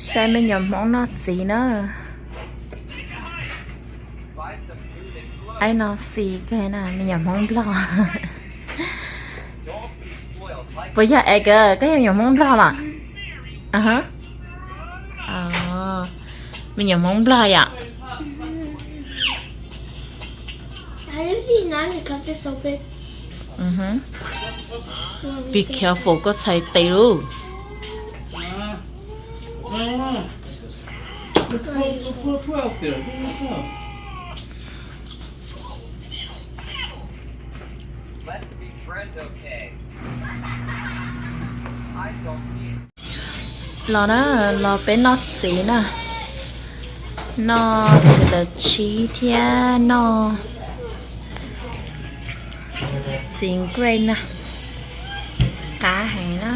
Saib me nyuam Hmoob noj txiv na. Aib no xis kawg na, me nyuam Hmoob Nplog. Puas yog es kawg koj yog me nyuam Hmoob Nplog los? Me nyuam Hmoob Nplog yom. Be careful, koj txhais tes lauj. Los na, los peb noj txiv na. Noj txiv tawv tsib thiab noj txiv grape na. Qab heev na.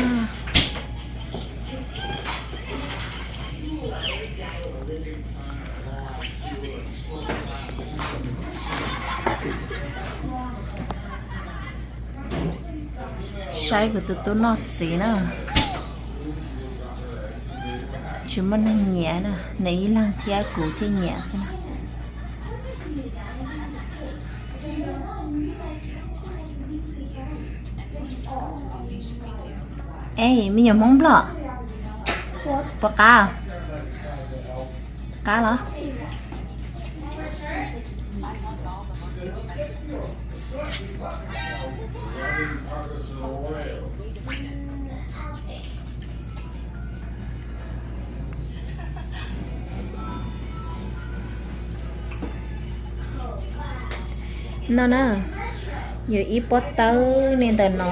Saib kuv tus tub noj txiv na. Tsis muaj neeg nyiam na, nws ib leeg thiab kuv thiaj nyiam xwb na. Es me nyuam Hmoob Nplog, puas qab? Qab los? No na, yog ib pob tawb li ntawm no,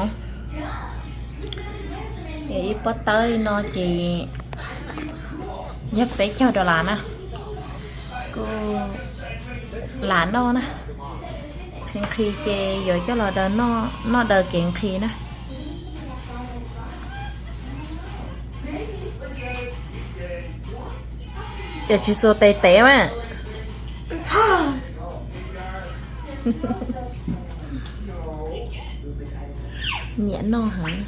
yog ib pob tawb li no ces yog peb caug dollar na. Kuj lam noj na. Qhis nqhis ces yuav coj los daws noj, noj daws kev nqhis na. Ces tsis xuas tes tev mas. Nyiam noj heev.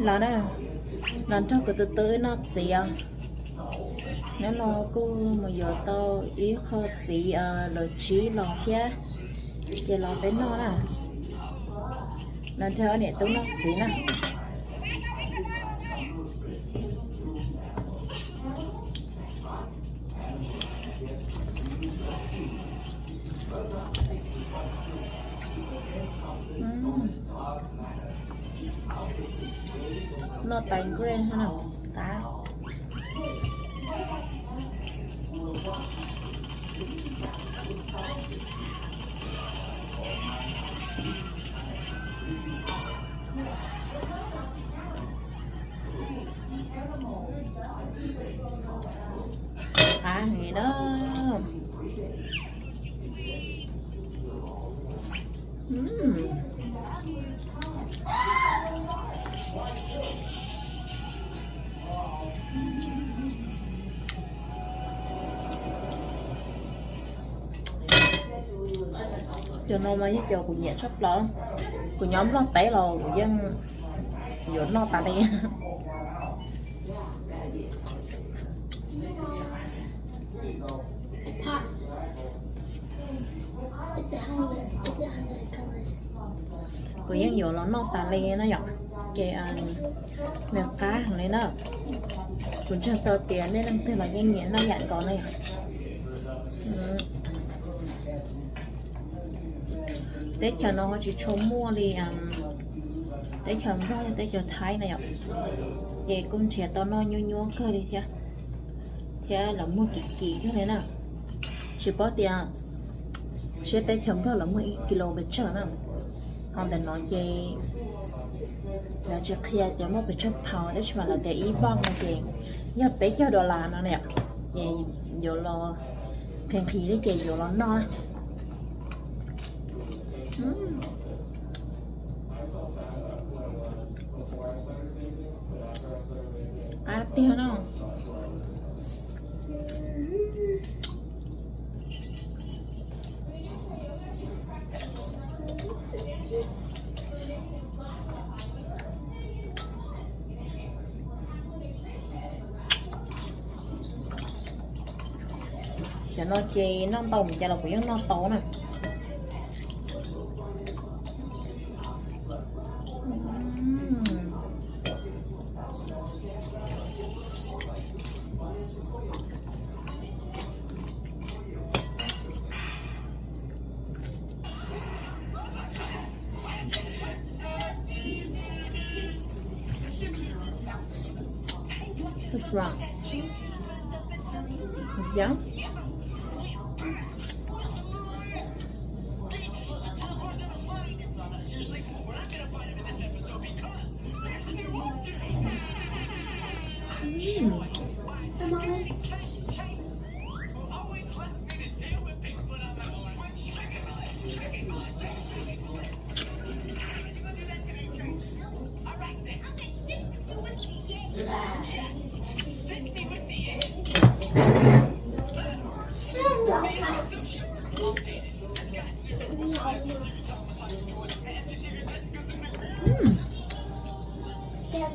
Los na, los nrog kuv tus tub wb noj txiv os. Hnub no kuj mus yuav tau ib qho txiv lawv tsib los thiab, ces los peb noj na. Los nrog ob niam tub noj txiv na. Noj tais nkuaj na, qab. Qab heev na. Cov no mas yog cov kuv nyiam tshaj plaws. Kuv nyob Nplog teb los kuv yeej yuav noj tas li. Kuv yeej yuav los noj tas li na yom. Ces nws qab heev li na. Kuv ntseeg tau tias nej leej twg los yeej nyiam noj yam nkaus na yom. Teb chaws no ho tsis tshua muaj li teb chaws Nplog, teb chaws Thaib na yom. Ces kuj nrhiav tau noj nyuaj nyuaj kawg li thiab. thiab lawv muag kim kim thiab li na. Tsis paub tias siab teb chaws Nplog lawv muag ib kis lus pes tsawg na. Ho ntawm no ces lawv tsis qhia tias muaj pes tsawg pound, tab sis mas lawv tias ib pound no ces yog peb caug dollar no na. Ces yuav los nqhis nqhis thiab ces yuav los noj. Qab tiag no. Cov no ces noj ntau mus cas los kuv yeej noj tau na. What's wrong? It's yum?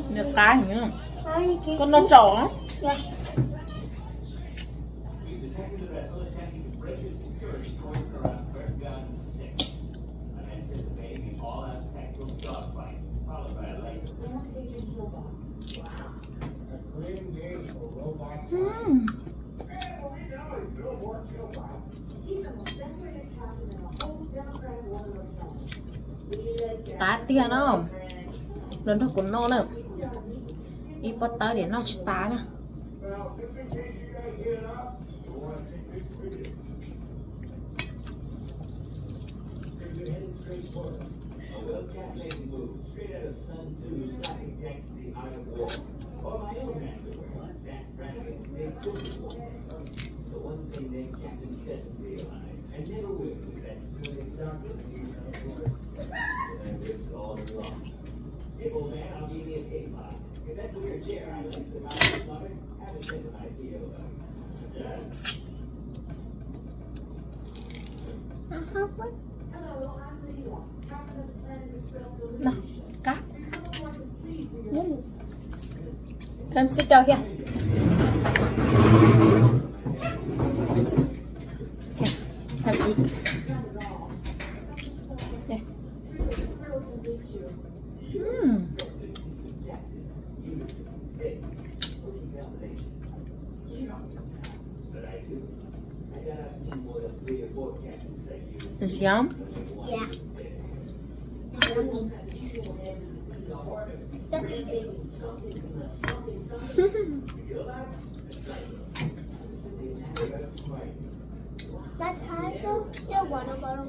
Nws qab heev. Koj noj tsaum. Qab tiag no. Los nrog kuv noj na. Ib pob tawb diam noj tsis tas na. Qab. Come sit down here. Have a seat. It's yum. Yeah. Yummy. Má thái cốc, cốc water bottle.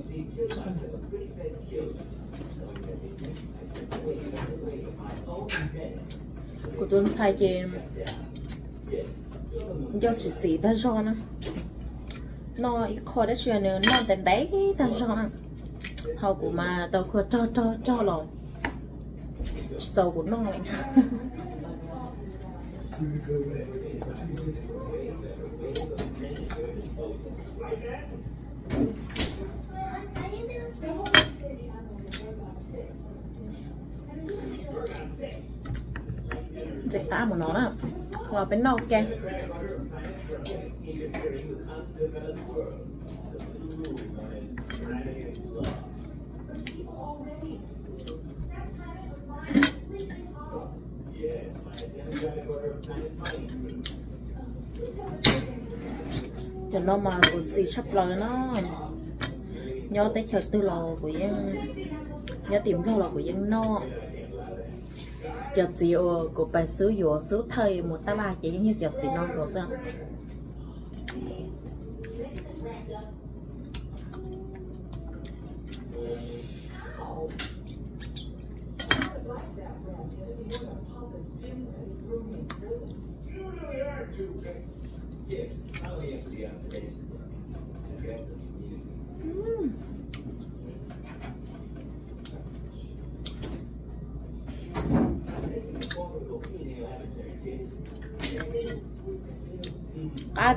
Kuv tus ntxhais ces nco xim xim tag zog na. Noj ib qho tab sis nws noj ntev ntev tag zog na. Ho kuv mas tau khuav rog rog rog los tsis txaus kuv noj li. Ntxim qab mus no na, los peb noj ua ke. Cov no mas kuv xis tshaj plaws no. Nyob teb chaws twg los kuv yeej, nyob tim Nplog los kuv yeej noj. Cov txiv uas kuv pais xub yuav xub thawj mus tab laj ces yeej yog cov txiv no nkaus xwb. Qab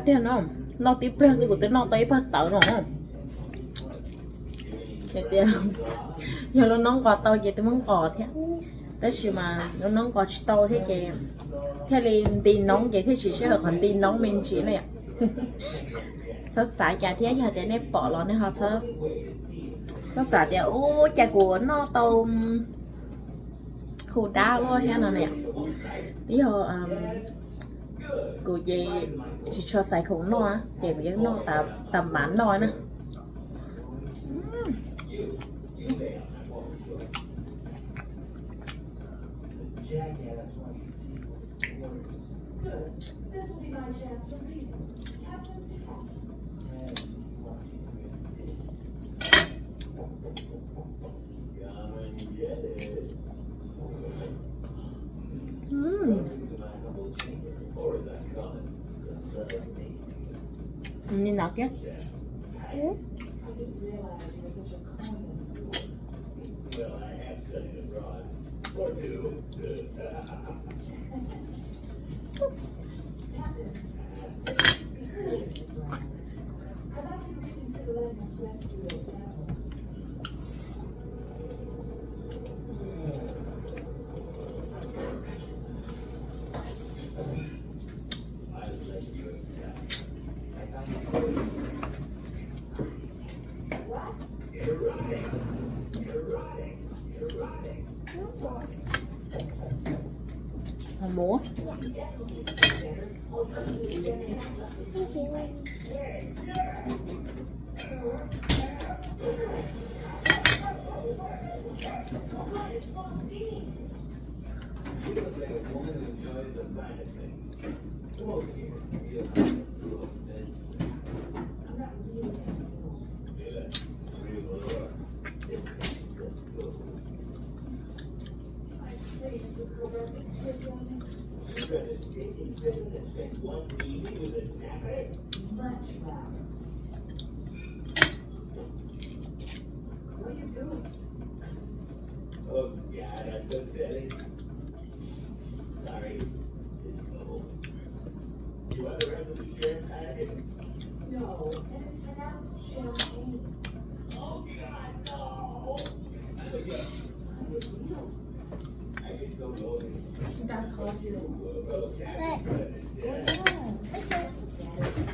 tiag no, noj tib pliag xwb kuv twb noj tau ib pawg tawv no. Hais tias yog lub noob nqos tau ces twb muab nqos thiab, tab sis mas lub noob nqos tsis tau thiab ces thiaj li nti noob ces thiaj siv sij hawm qhov nti noob me ntsis na yom. Txhob xav cas thiab, yog tias nej pom los nej ho txhob, txhob xav tias ub cas kuv noj tau hu dab luaj thiab no na. Yog kuv ces tsis tshua xaiv khoom noj ces kuv yeej noj tas mav noj na. Ni no kiag.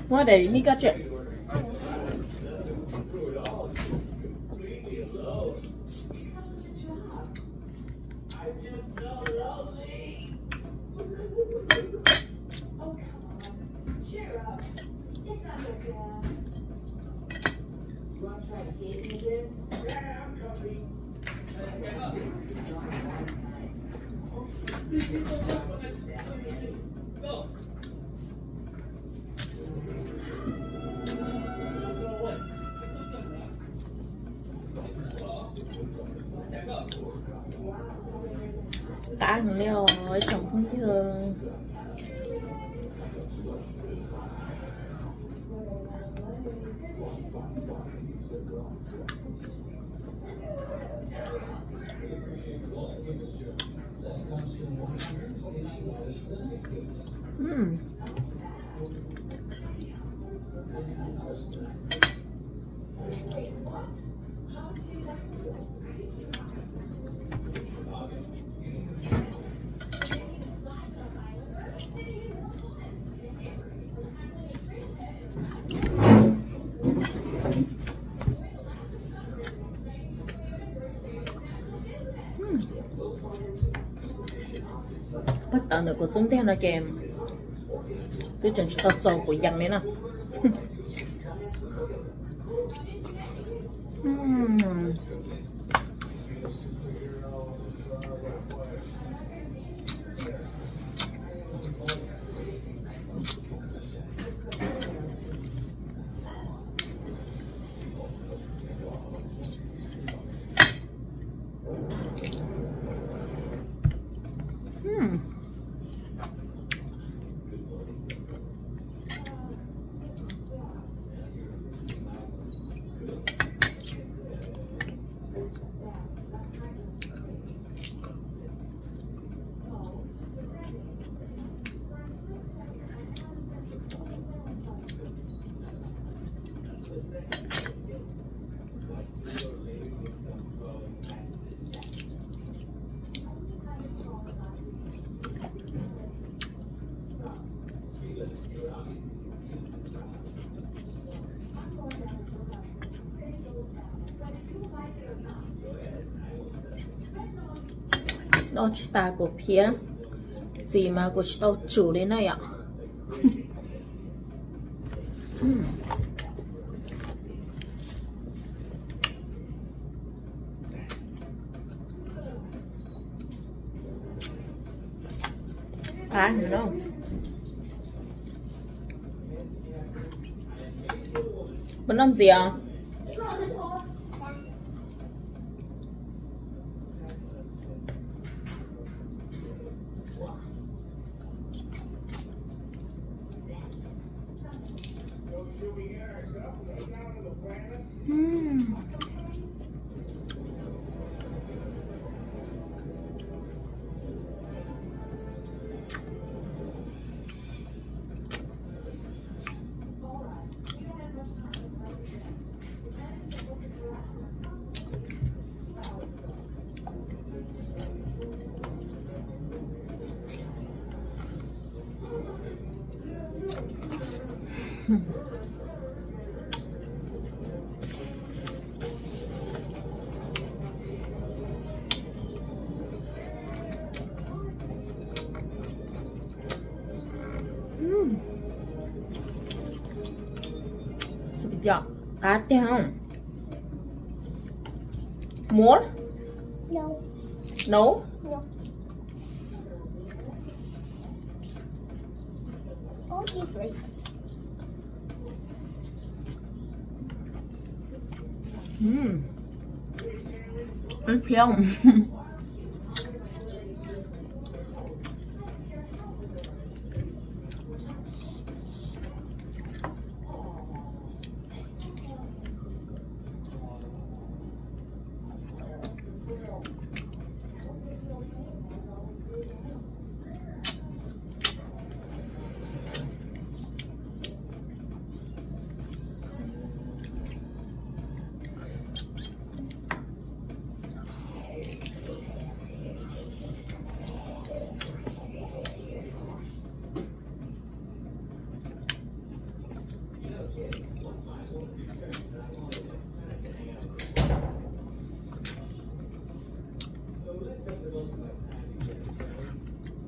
Muab daim mis koj tseem. Qab heev li os ib tsoom phooj ywg. Paj tawv ntawm kuv xub ntiag no ces twb tseem tsis tau txaus kuv yees li na. Toj tsis tas kuv phiab, txiv mas kuv tsis tau tsum li na yom. Qab no. Puas noj ntxiv os? Qab tiag. More? No. No? No. Only three. Ib phiab.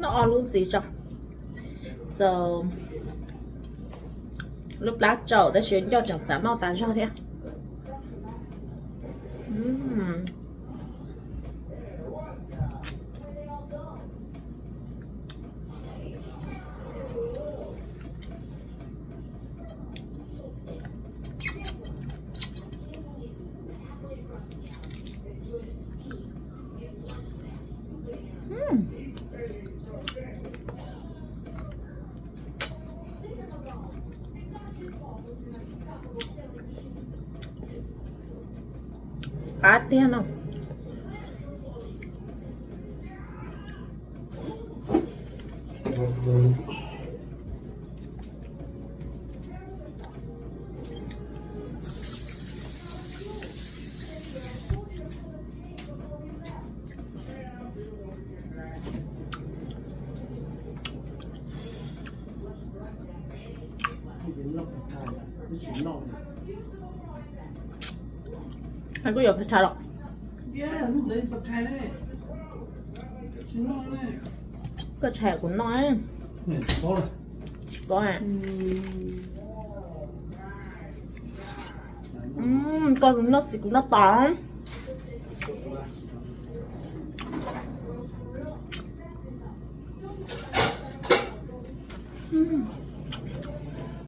Noj ob lub ntxiv tso. So, lub plab tsaus tab sis ncauj tseem xav noj tas zog thiab. Qab tiag no. Koj yuav pha tshais los? Koj tshais kuv noj. Tsis paub. Koj kuv noj txiv kuv noj tas.